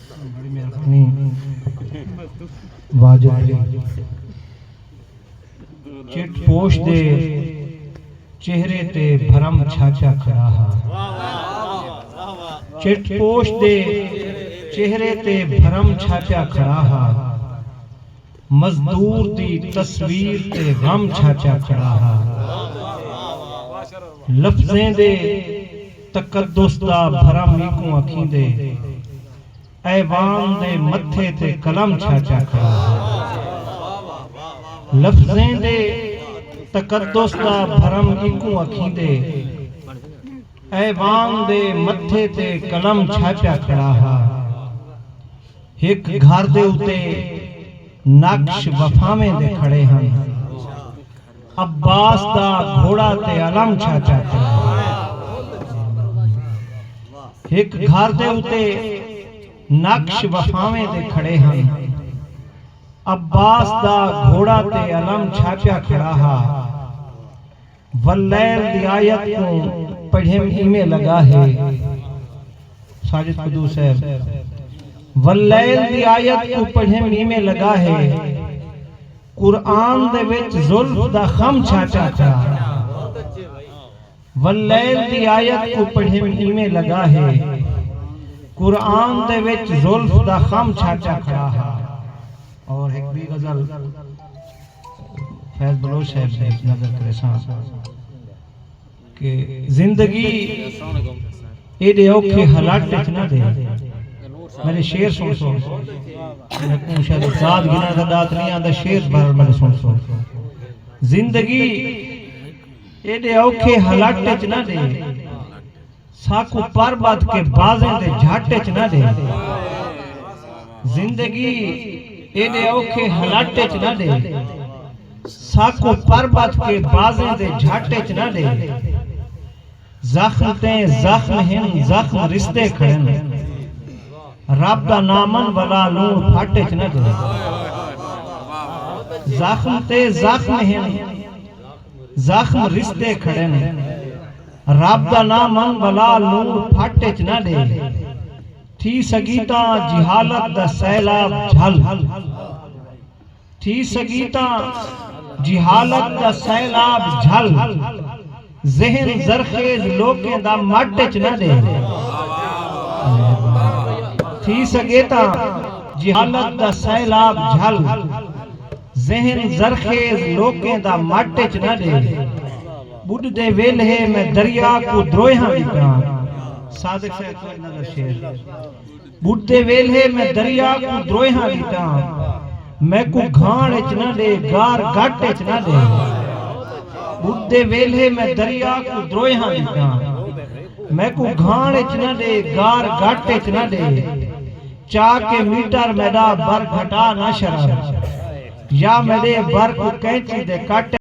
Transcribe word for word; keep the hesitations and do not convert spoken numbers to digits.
بڑی مہربانی واجد بھائی۔ چٹ پوش دے چہرے تے بھرم چھاپیا کھڑا ہا۔ چٹ پوش دے چہرے تے بھرم چھاپیا کھڑا ہا۔ مزدور دی تصویر تے غم چھاپیا کھڑا ہا۔ لفظیں دے تقدس دا بھرم ایکوں اکھیندے، ایوان دے متھے تے قلم چھاپیا کھڑا ہا۔ لفظیں دے تقدس دا بھرم ایکوں اکھیندے، ایوان دے متھے تے قلم چھاپیا کھڑا ہا۔ ہک گھر دے اتے نقش وفاویں دے کھڑے ہن۔ عباس دا گھوڑا تے علم چھاپیا کھڑا ہا۔ ہک گھر دے اتے نقش وفاویں دے کھڑے ہن۔ عباس دا گھوڑا تے علم چھاپیا کھڑا ہا۔ واللیل دی آیت کوں پڑھیم ایویں لڳا ہے۔ ساجد قدوس صاحب، واللیل دی آیت کوں پڑھیم ایویں لڳا ہے، قرآن دے وچ زلف دا خم چھاپیا کھڑا۔ واللیل دی آیت کوں پڑھیم ایویں لڳا ہے، قرآن دے وچ زلف دا خم چھاپیا کھڑا ہا۔ اور ہک ٻی غزل فیض بلوچ صاحب دی نظر کریساں کہ زندگی ایݙے اوکھے حالات وچ نہ ݙے۔ میݙے شعر سݨسو، میکوں شاید ذات گھنݨ دا ݙات نہیں آندا، شعر بہرحال میݙے سݨسو۔ زندگی ایݙے اوکھے حالات وچ نہ ݙے، ساکوں پر ٻدھ کے بازیں دے جھٹ اچ نہ ݙے۔ زندگی ایݙے اوکھے حالات اچ نہ ݙے، ساکوں پر ٻدھ کے بازیں دے جھٹ اچ نہ ݙے۔ زخم تے زخم ہن، زخم رسدے کھڑن، رب دا ناں من ولا لوݨ پھٹ اچ نہ ݙے۔ زخم تے زخم ہن، زخم رسدے کھڑن، رب دا ناں من ولا لوݨ پھٹ اچ نہ ݙے۔ تھی سڳی تاں جہالت دا سیلاب جھل، تھی سڳی تاں جہالت دا سیلاب جھل، ذہن زرخیز لوکیں دا مٹ اچ نہ ݙے۔ تھی سڳے تاں جہالت دا سیلاب جھل، ذہن زرخیز لوکیں دا مٹ اچ نہ ݙے۔ ٻݙدے ویلھے میں دریا کوں دروہیاں ݙتاں۔ صادق صاحب کوئی نظر شعر۔ ٻݙدے ویلھے میں دریا کوں دروہیاں ݙتاں۔ میکوں گھاݨ اچ نہ ݙے، گار گٹ اچ نہ ݙے۔ ٻݙدے ویلھے میں دریا کوں دروہیاں ݙتاں۔ میکوں گھاݨ اچ نہ ݙے، گار گٹ اچ نہ ݙے۔ چا کے میٹر میݙا بر گھٹا نہ شرر، یا میݙے بر کوں کینچی دے کٹ